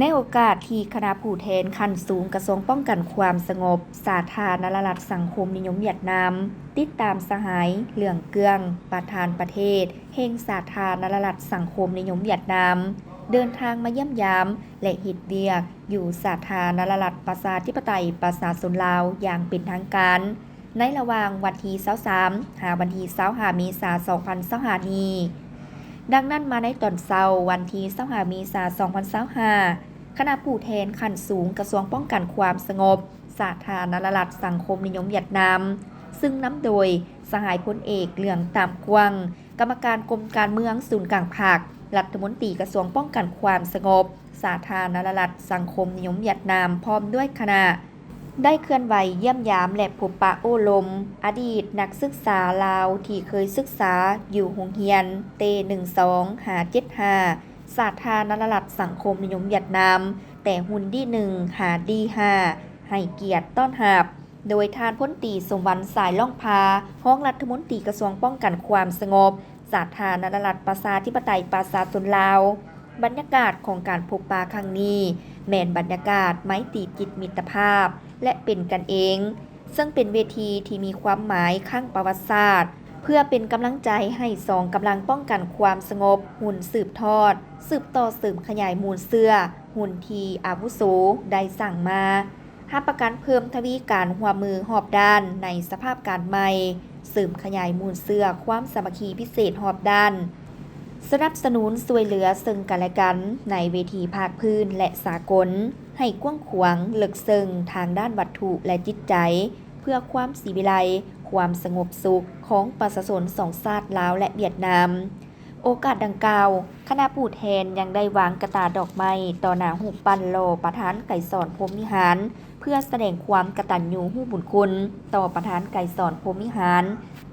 ໃນໂອກາດທີ່ຄະນະຜູ້ແທນຂັ້ນສູງກະຊວງປ້ອງກັນຄວາມສະຫງົບສາທາລະນະລັດສັງຄົມນິຍົມຫວຽດນາມ ຕິດຕາມສະຫາຍ ເຫຼືອງເກື້ອງ ປະທານປະເທດແຫ່ງສາທາລະນະລັດສັງຄົມນິຍົມຫວຽດນາມ ເດີນທາງມາຢ້ຽມຢາມ ແລະ ເຮັດວຽກຢູ່ສາທາລະນະລັດປະຊາທິປະໄຕປະຊາຊົນລາວຢ່າງເປັນທາງການ ໃນລະຫວ່າງວັນທີຊາວສາມ ຫາວັນທີຊາວຫ້າ ເມສາ ສອງພັນຊາວຫ້ານີ້. ດັ່ງນັ້ນ, ມາໃນຕອນເຊົ້າວັນທີຊາວຫ້າ ເມສາ ສອງພັນຊາວຫ້າ ຄະນະຜູ້ແທນຂັ້ນສູງກະຊວງປ້ອງກັນຄວາມສະຫງົບສາທາລະນະລັດສັງຄົມນິຍົມຫວຽດນາມ ຊຶ່ງນຳໂດຍສະຫາຍພົນເອກ ເຫຼືອງ ຕາມກວາງ ກຳມະການກົມການເມືອງສູນກາງພັກ, ລັດຖະມົນຕີກະຊວງປ້ອງກັນຄວາມສະຫງົບສາທາລະນະລັດສັງຄົມນິຍົມຫວຽດນາມ ພ້ອມດ້ວຍຄະນະ ໄດ້ເຄື່ອນໄຫວຢ້ຽມຢາມ ແລະ ພົບປະໂອ້ລົມອະດີດນັກສຶກສາລາວທີ່ເຄີຍສຶກສາຢູ່ໂຮງຮຽນເຕ ໜຶ່ງສອງ ຫາ ເຈັດຫ້າ ສາທາລະນະລັດສັງຄົມນິຍົມຫວຽດນາມ ແຕ່ຮຸ່ນ ດີ ໜຶ່ງ ຫາ ດີ ຫ້າ ໃຫ້ກຽດຕ້ອນຮັບ ໂດຍທ່ານພົນຕີ ສົມວັນ ສາຍລ່ອງພາ ຮອງລັດຖະມົນຕີກະຊວງປ້ອງກັນຄວາມສະຫງົບສາທາລະນະລັດປະຊາທິປະໄຕປະຊາຊົນລາວ. ບັນຍາກາດຂອງການພົບປະຄັ້ງນີ້ ແມ່ນບັນຍາກາດໄມຕີຈິດມິດຕະພາບ ແລະ ເປັນກັນເອງ, ເຊິ່ງເປັນເວທີທີ່ມີຄວາມໝາຍຄັ້ງປະຫວັດສາດ ເພື່ອເປັນກຳລັງໃຈໃຫ້ສອງກຳລັງປ້ອງກັນຄວາມສະຫງົບຮຸ່ນສືບທອດ, ສືບຕໍ່ເສີມຂະຫຍາຍມູນເຊື້ອຮຸ່ນທີ່ອາວຸໂສໄດ້ສ້າງມາ. ຮັບປະກັນເພີ່ມທະວີການຮ່ວມມືຮອບດ້ານໃນສະພາບການໃໝ່, ເສີມຂະຫຍາຍມູນເຊື້ອຄວາມສາມັກຄີພິເສດຮອບດ້ານ, ສະໜັບສະໜູນຊ່ວຍເຫຼືອເຊິ່ງກັນແລະກັນໃນເວທີພາກພື້ນ ແລະ ສາກົນ ໃຫ້ກວ້າງຂວາງເລິກເຊິ່ງທາງດ້ານວັດຖຸ ແລະ ຈິດໃຈ ເພື່ອຄວາມສີວິໄລ, ຄວາມສະຫງົບສຸກຂອງປະຊາຊົນສອງຊາດລາວ ແລະ ຫວຽດນາມ. ໂອກາດດັ່ງກ່າວ, ຄະນະຜູ້ແທນຍັງໄດ້ວາງກະຕ່າດອກໄມ້ຕໍ່ໜ້າຮູບປັ້ນຫຼໍ່ປະທານໄກສອນ ພົມວິຫານ ເພື່ອສະແດງຄວາມກະຕັນຍູຮູ້ບຸນຄຸນຕໍ່ປະທານໄກສອນ ພົມວິຫານ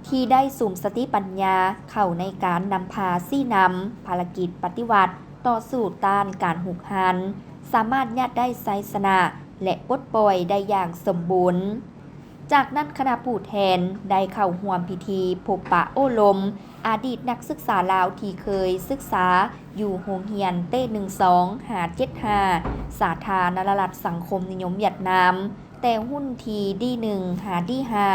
ທີ່ໄດ້ສຸມສະຕິປັນຍາເຂົ້າໃນການນຳພາຊີ້ນຳພາລະກິດປະຕິວັດຕໍ່ສູ້ຕ້ານການຮຸກຮານ, ສາມາດຍາດໄດ້ໄຊຊະນະ ແລະ ປົດປ່ອຍໄດ້ຢ່າງສົມບູນ. ຈາກນັ້ນຄະນະຜູ້ແທນໄດ້ເຂົ້າຮ່ວມພິທີພົບປະໂອ້ລົມອະດີດນັກສຶກສາລາວທີ່ເຄີຍສຶກສາຢູ່ໂຮງຮຽນເຕ ໜຶ່ງສອງ ຫາ ເຈັດຫ້າ ສາທາລະນະລັດສັງຄົມນິຍົມຫວຽດນາມ ແຕ່ຮຸ່ນທີ ດີ ໜຶ່ງ ຫາ ດີ ຫ້າ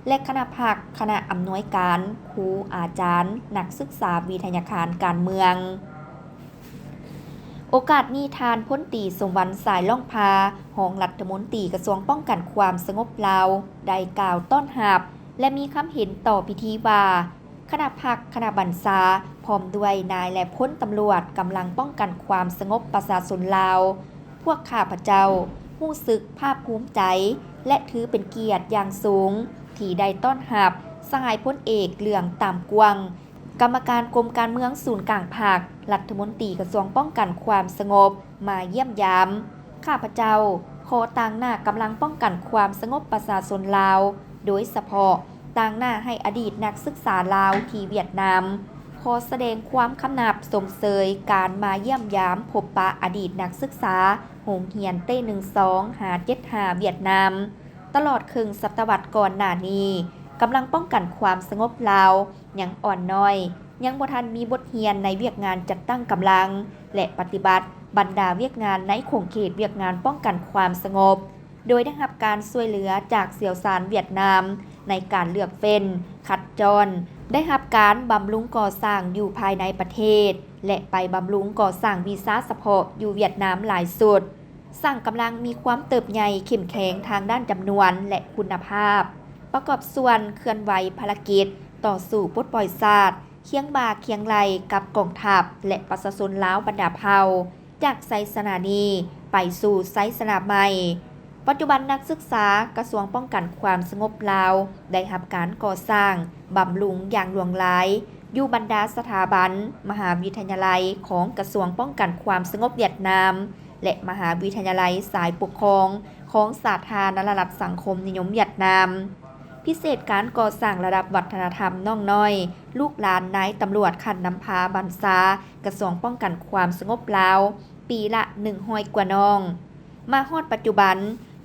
ແລະ ຄະນະພັກ, ຄະນະອຳນວຍການ, ຄູອາຈານ, ນັກສຶກສາ, ວິທະຍາຄານການເມືອງ. ໂອກາດນີ້ ທ່ານພົນຕີ ສົມວັນ ສາຍລ່ອງພາ ຮອງລັດຖະມົນຕີກະຊວງປ້ອງກັນຄວາມສະຫງົບລາວ ໄດ້ກ່າວຕ້ອນຮັບ ແລະ ມີຄຳເຫັນຕໍ່ພິທີວ່າ ຄະນະພັກ, ຄະນະບັນຊາ ພ້ອມດ້ວຍນາຍ ແລະ ພົນຕຳຫຼວດກຳລັງປ້ອງກັນຄວາມສະຫງົບປະຊາຊົນລາວ, ພວກຂ້າພະເຈົ້າຮູ້ສຶກພາກພູມໃຈ ແລະ ຖືເປັນກຽດຢ່າງສູງທີ່ໄດ້ຕ້ອນຮັບສະຫາຍພົນເອກ ເຫຼືອງ ຕາມກວາງ ກຳມະການກົມການເມືອງສູນກາງພັກ, ລັດຖະມົນຕີກະຊວງປ້ອງກັນຄວາມສະຫງົບ ມາຢ້ຽມຢາມ. ຂ້າພະເຈົ້າຂໍຕາງໜ້າກຳລັງປ້ອງກັນຄວາມສະຫງົບປະຊາຊົນລາວ, ໂດຍສະເພາະຕາງໜ້າໃຫ້ອະດີດນັກສຶກສາລາວທີ່ຫວຽດນາມ, ຂໍສະແດງຄວາມຄຳນັບຊົມເຊີຍການມາຢ້ຽມຢາມພົບປະອະດີດນັກສຶກສາໂຮງຮຽນເຕ ໜຶ່ງສອງ ຫາ ເຈັດຫ້າ ຫວຽດນາມ. ຕະຫຼອດເຄິ່ງສະຕະວັດກ່ອນໜ້ານີ້, ກຳລັງປ້ອງກັນຄວາມສະຫງົບລາວຍັງອ່ອນນ້ອຍ, ຍັງບໍ່ທັນມີບົດຮຽນໃນວຽກງານຈັດຕັ້ງກຳລັງ ແລະ ປະຕິບັດບັນດາວຽກງານໃນຂົງເຂດວຽກງານປ້ອງກັນຄວາມສະຫງົບ, ໂດຍໄດ້ຮັບການຊ່ວຍເຫຼືອຈາກຊ່ຽວຊານຫວຽດນາມໃນການເລືອກເຟ້ນ, ຄັດຈ້ອນ, ໄດ້ຮັບການບຳລຸງກໍ່ສ້າງຢູ່ພາຍໃນປະເທດ ແລະ ໄປບຳລຸງກໍ່ສ້າງວິຊາສະເພາະຢູ່ຫວຽດນາມຫຼາຍຊຸດ. ສ້າງກຳລັງມີຄວາມເຕີບໃຫຍ່ເຂັ້ມແຂງທາງດ້ານຈຳນວນ ແລະ ຄຸນນະພາບ, ປະກອບສ່ວນເຄື່ອນໄຫວພາລະກິດຕໍ່ສູ້ປົດປ່ອຍຊາດ ຄຽງບ່າຄຽງໄຫຼ່ກັບກອງທັບ ແລະ ປະຊາຊົນລາວບັນດາເຜົ່າ, ຈາກໄຊຊະນະນີ້ໄປສູ່ໄຊຊະນະໃໝ່. ປັດຈຸບັນນັກສຶກສາກະຊວງປ້ອງກັນຄວາມສະຫງົບລາວ ໄດ້ຮັບການກໍ່ສ້າງບຳລຸງຢ່າງຫຼວງຫຼາຍ ຢູ່ບັນດາສະຖາບັນ, ມະຫາວິທະຍາໄລຂອງກະຊວງປ້ອງກັນຄວາມສະຫງົບຫວຽດນາມ ແລະ ມະຫາວິທະຍາໄລສາຍປົກຄອງຂອງສາທາລະນະລັດສັງຄົມນິຍົມຫວຽດນາມ, ພິເສດການກໍ່ສ້າງລະດັບວັດທະນະທຳນ້ອງນ້ອຍ ລູກຫຼານນາຍຕຳຫຼວດຂັ້ນນຳພາບັນຊາກະຊວງປ້ອງກັນຄວາມສະຫງົບລາວ ປີລະໜຶ່ງຮ້ອຍກວ່ານ້ອງ. ມາຮອດປັດຈຸບັນ,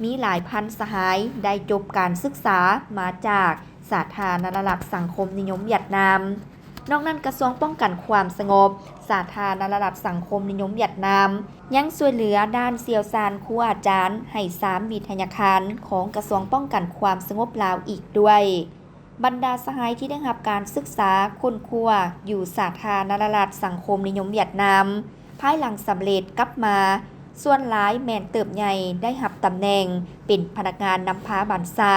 ມີຫຼາຍພັນສະຫາຍໄດ້ຈົບການສຶກສາມາຈາກສາທາລະນະລັດສັງຄົມນິຍົມຫວຽດນາມ. ນອກນັ້ນ, ກະຊວງປ້ອງກັນຄວາມສະຫງົບ ສາທາລະນະລັດສັງຄົມນິຍົມຫວຽດນາມ ຍັງຊ່ວຍເຫຼືອດ້ານຊ່ຽວຊານຄູອາຈານໃຫ້ສາມວິທະຍາຄານຂອງກະຊວງປ້ອງກັນຄວາມສະຫງົບລາວອີກດ້ວຍ. ບັນດາສະຫາຍທີ່ໄດ້ຮັບການສຶກສາຄົ້ນຄວ້າຢູ່ສາທາລະນະລັດສັງຄົມນິຍົມຫວຽດນາມ ພາຍຫຼັງສຳເລັດກັບມາ, ສ່ວນຫຼາຍແມ່ນເຕີບໃຫຍ່ໄດ້ຮັບຕຳແໜ່ງເປັນພະນັກງານນຳພາບັນຊາ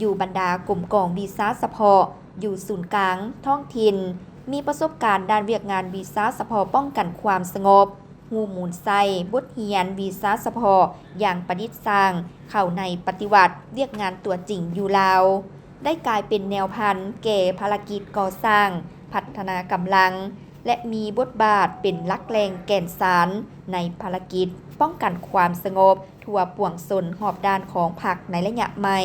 ຢູ່ບັນດາກົມກອງວິຊາສະເພາະ ຢູ່ສູນກາງທ້ອງຖິ່ນ, ມີປະສົບການດ້ານວຽກງານວິຊາສະເພາະປ້ອງກັນຄວາມສະຫງົບ, ຮູ້ມູນໃຊ້ບົດຮຽນວິຊາສະເພາະຢ່າງປະດິດສ້າງເຂົ້າໃນປະຕິວັດວຽກງານຕົວຈິງຢູ່ລາວ, ໄດ້ກາຍເປັນແນວພັນແກ່ພາລະກິດກໍ່ສ້າງ, ພັດທະນາກຳລັງ ແລະ ມີບົດບາດເປັນຫຼັກແຫຼ່ງແກ່ນສານໃນພາລະກິດປ້ອງກັນຄວາມສະຫງົບທົ່ວປວງຊົນຮອບດ້ານຂອງພັກໃນໄລຍະໃໝ່.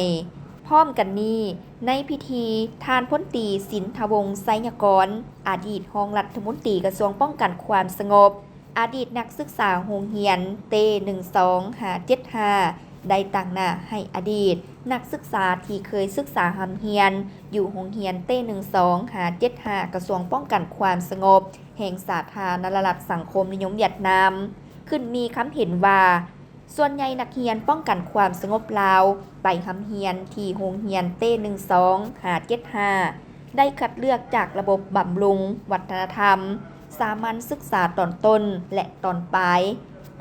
ພ້ອມກັນນີ້, ໃນພິທີ, ທ່ານພົນຕີ ສິນທະວົງ ໄຊຍະກອນ, ອະດີດຮອງລັດຖະມົນຕີກະຊວງປ້ອງກັນຄວາມສະຫງົບ, ອະດີດນັກສຶກສາໂຮງຮຽນເຕ້ ໜຶ່ງສອງຫ້າເຈັດຫ້າ ໄດ້ຕາງໜ້າໃຫ້ອະດີດນັກສຶກສາທີ່ເຄີຍສຶກສາຮ່ຳຮຽນຢູ່ໂຮງຮຽນເຕ້ ໜຶ່ງສອງຫ້າເຈັດຫ້າ ກະຊວງປ້ອງກັນຄວາມສະຫງົບແຫ່ງສາທາລະນະລັດສັງຄົມນິຍົມຫວຽດນາມ ຂຶ້ນມີຄຳເຫັນວ່າ ສ່ວນໃຫຍ່ນັກຮຽນປ້ອງກັນຄວາມສະຫງົບລາວໄປຮ່ຳຮຽນທີ່ໂຮງຮຽນເຕ້ ໜຶ່ງສອງຫ້າເຈັດຫ້າ ໄດ້ຄັດເລືອກຈາກລະບົບບຳລຸງວັດທະນະທຳ ສາມັນສຶກສາຕອນຕົ້ນ ແລະ ຕອນປາຍ,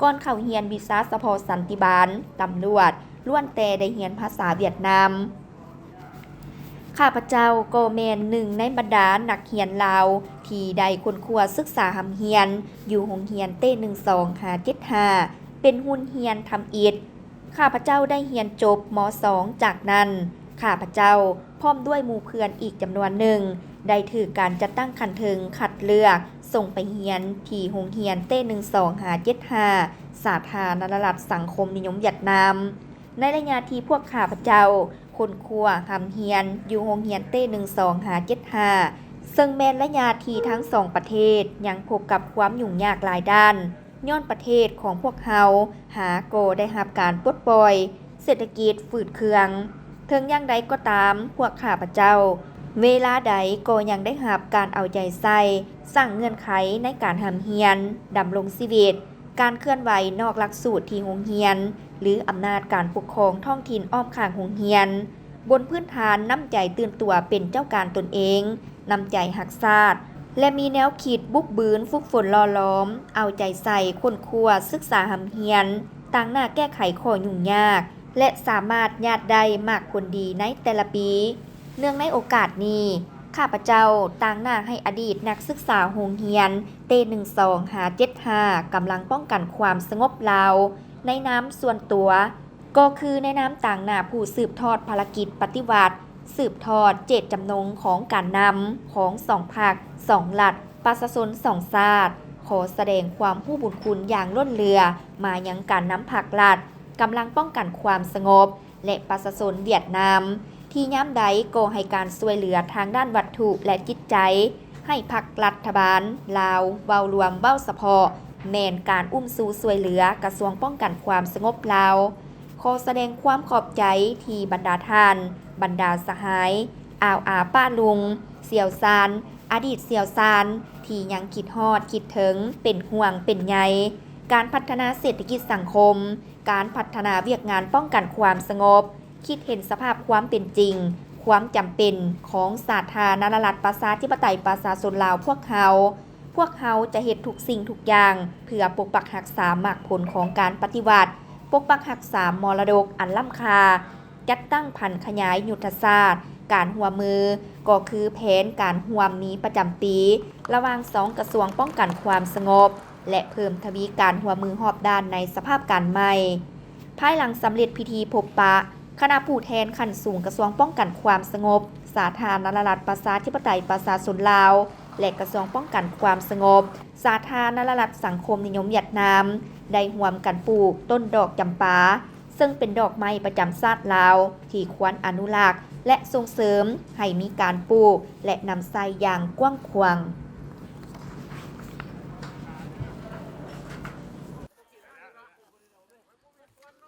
ກ່ອນເຂົ້າຮຽນວິຊາສະເພາະສັນຕິບານ, ຕຳຫຼວດ, ລ້ວນແຕ່ໄດ້ຮຽນພາສາຫວຽດນາມ. ຂ້າພະເຈົ້າກໍແມ່ນໜຶ່ງໃນບັນດານັກຮຽນລາວທີ່ໄດ້ຄົ້ນຄວ້າສຶກສາຮ່ຳຮຽນຢູ່ໂຮງຮຽນເຕ້ ໜຶ່ງສອງຫ້າເຈັດຫ້າ ເປັນຮຸ່ນຮຽນທຳອິດ. ຂ້າພະເຈົ້າໄດ້ຮຽນຈົບ ມໍສອງ ຈາກນັ້ນ, ຂ້າພະເຈົ້າ ພ້ອມດ້ວຍໝູ່ເພື່ອນອີກຈຳນວນໜຶ່ງ ໄດ້ຖືກການຈັດຕັ້ງຂັ້ນເທິງຄັດເລືອກສົ່ງໄປຮຽນທີ່ໂຮງຮຽນເຕ້ ໜຶ່ງສອງຫ້າເຈັດຫ້າ ສາທາລະນະລັດສັງຄົມນິຍົມຫວຽດນາມ. ໃນໄລຍະທີ່ພວກຂ້າພະເຈົ້າຄົ້ນຄວ້າຮ່ຳຮຽນຢູ່ໂຮງຮຽນເຕ້ ໜຶ່ງສອງຫ້າເຈັດຫ້າ ເຊິ່ງແມ່ນໄລຍະທີ່ທັງສອງປະເທດຍັງພົບກັບຄວາມຫຍຸ້ງຍາກຫຼາຍດ້ານ ຍ້ອນປະເທດຂອງພວກເຮົາຫາກໍໄດ້ຮັບການປົດປ່ອຍ, ເສດຖະກິດຝືດເຄືອງ. ເຖິງຢ່າງໃດກໍຕາມ, ພວກຂ້າພະເຈົ້າເວລາໃດກໍຍັງໄດ້ຮັບການເອົາໃຈໃສ່, ສ້າງເງື່ອນໄຂໃນການຮ່ຳຮຽນ, ດຳລົງຊີວິດ, ການເຄື່ອນໄຫວນອກຫຼັກສູດທີ່ໂຮງຮຽນ ຫຼື ອຳນາດການປົກຄອງທ້ອງຖິ່ນອ້ອມຂ້າງໂຮງຮຽນ, ບົນພື້ນຖານນ້ຳໃຈຕື່ນຕົວເປັນເຈົ້າການຕົນເອງ, ນ້ຳໃຈຮັກຊາດ ແລະ ມີແນວຄິດບຸກບືນຝຶກຝົນຫຼໍ່ຫຼອມ, ເອົາໃຈໃສ່ຄົ້ນຄວ້າສຶກສາຮ່ຳຮຽນ, ຕາງໜ້າແກ້ໄຂຂໍ້ຫຍຸ້ງຍາກ ແລະ ສາມາດຍາດໄດ້ໝາກຜົນດີໃນແຕ່ລະປີ. ເນື່ອງໃນໂອກາດນີ້, ຂ້າພະເຈົ້າຕາງໜ້າໃຫ້ອະດີດນັກສຶກສາໂຮງຮຽນເຕ້ ໜຶ່ງສອງຫ້າເຈັດຫ້າ ກຳລັງປ້ອງກັນຄວາມສະຫງົບລາວ ໃນນາມສ່ວນຕົວ ກໍຄືໃນນາມຕາງໜ້າຜູ້ສືບທອດພາລະກິດປະຕິວັດ, ສືບທອດເຈດຈຳນົງຂອງການນຳຂອງສອງພັກ, ສອງລັດ, ປະຊາຊົນສອງຊາດ, ຂໍສະແດງຄວາມຮູ້ບຸນຄຸນຢ່າງລົ້ນເຫຼືອມາຍັງການນຳພັກລັດ, ກຳລັງປ້ອງກັນຄວາມສະຫງົບ ແລະ ປະຊາຊົນຫວຽດນາມ ທີ່ຍາມໃດກໍໃຫ້ການຊ່ວຍເຫຼືອທາງດ້ານວັດຖຸ ແລະ ຈິດໃຈ ໃຫ້ພັກລັດຖະບານລາວເວົ້າລວມເວົ້າສະເພາະ ແມ່ນການອຸ້ມຊູຊ່ວຍເຫຼືອກະຊວງປ້ອງກັນຄວາມສະຫງົບລາວ. ຂໍສະແດງຄວາມຂອບໃຈທີ່ບັນດາທ່ານ, ບັນດາສະຫາຍ, ອາວອາປ້າລຸງ, ຊ່ຽວຊານ, ອະດີດຊ່ຽວຊານ ທີ່ຍັງຄິດຮອດ, ຄິດເຖິງ, ເປັນຫ່ວງ, ເປັນໃຍ ການພັດທະນາເສດຖະກິດສັງຄົມ, ການພັດທະນາວຽກງານປ້ອງກັນຄວາມສະຫງົບ, ຄິດເຫັນສະພາບຄວາມເປັນຈິງ, ຄວາມຈຳເປັນຂອງສາທາລະນະລັດປະຊາທິປະໄຕປະຊາຊົນລາວພວກເຮົາ. ພວກເຮົາຈະເຮັດທຸກສິ່ງທຸກຢ່າງເພື່ອປົກປັກຮັກສາໝາກຜົນຂອງການປະຕິວັດ, ປົກປັກຮັກສາມໍລະດົກອັນລ້ຳຄ່າ, ຈັດຕັ້ງຜັນຂະຫຍາຍຍຸດທະສາດການຮ່ວມມື, ກໍຄືແຜນການຮ່ວມມີປະຈຳປີ ລະຫວ່າງສອງກະຊວງປ້ອງກັນຄວາມສະຫງົບ ແລະ ເພີ່ມທະວີການຮ່ວມມືຮອບດ້ານໃນສະພາບການໃໝ່. ພາຍຫຼັງສຳເລັດພິທີພົບປະ, ຄະນະຜູ້ແທນຂັ້ນສູງກະຊວງປ້ອງກັນຄວາມສະຫງົບ ສາທາລະນະລັດປະຊາທິປະໄຕປະຊາຊົນລາວ ແລະ ກະຊວງປ້ອງກັນຄວາມສະຫງົບ ສາທາລະນະລັດສັງຄົມນິຍົມຫວຽດນາມ ໄດ້ຮ່ວມກັນປູກຕົ້ນດອກຈຳປາ ເຊິ່ງເປັນດອກໄມ້ປະຈຳຊາດລາວ ທີ່ຄວນອະນຸລັກ ແລະ ສົ່ງເສີມໃຫ້ມີການປູກ ແລະ ນຳໃຊ້ຢ່າງກວ້າງຂວາງ.